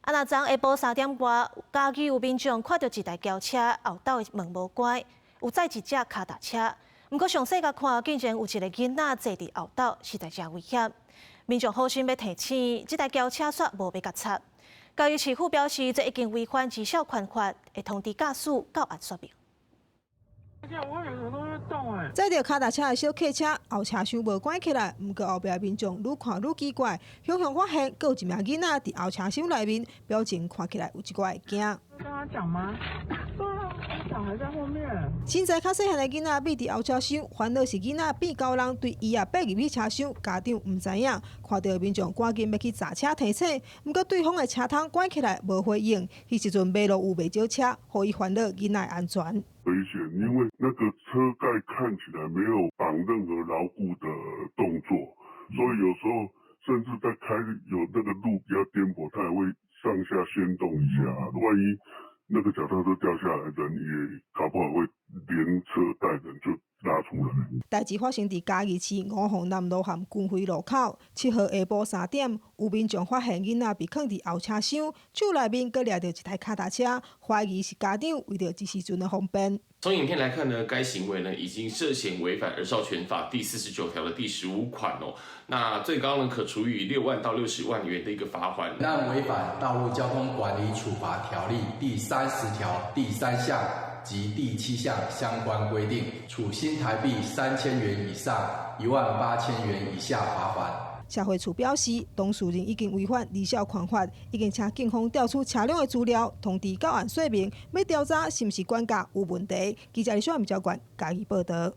啊，若昨下晡3點外，嘉義有民眾看著一台轎車後斗的門無關，有載一隻跤踏車。毋過詳細共看，竟然有一個囡仔坐佇後斗，實在誠危險。民眾好心欲提醒，這台轎車煞無欲共插。嘉義市府表示，這已經違反兒少權法，會通知駕駛到案說明。載著跤踏車的小客車後車廂無關起來，毋過後壁民眾愈看愈奇怪，雄雄發現閣有一名囡仔佇後車廂內面，表情看起來有一寡會驚。跟他講嗎？對啊，小孩在後面。身材較細漢的囡仔覕佇後車廂，煩惱是囡仔變高人對椅仔爬入去車廂，家長毋知影，看著民眾趕緊欲去閘車提醒，毋過對方的車窗關起來無回應，彼時陣馬路有袂少車，予伊煩惱囡仔的安全。危險，因為那個車蓋看起來沒有綁任何牢固的動作，所以有時候甚至在開有那個路比較顛簸，它也會上下掀動一下，萬一那個腳踏車掉下來，人也搞不好會連車帶人就拉出來。代誌發生佇嘉義市五鳳南路和軍輝路口，7號下晡3點，有民眾發現囡仔被囥佇後車廂，手內面閣掠著一台跤踏車，懷疑是家長為著一時陣的方便。從影片來看呢，該行為呢已經涉嫌違反兒少權法第49條的第15款哦。那最高呢可處以6萬到60萬元的一個罰鍰。但違反道路交通管理處罰條例第30條第3項及第7項相關規定，處新台幣3000元以上1萬8000元以下罰鍰。社會處表示，當事人已經違反兒少權法，已經請警方調取車輛的資料，通知到案說明，欲調查是毋是管教有問題。記者李小文交關嘉義報導。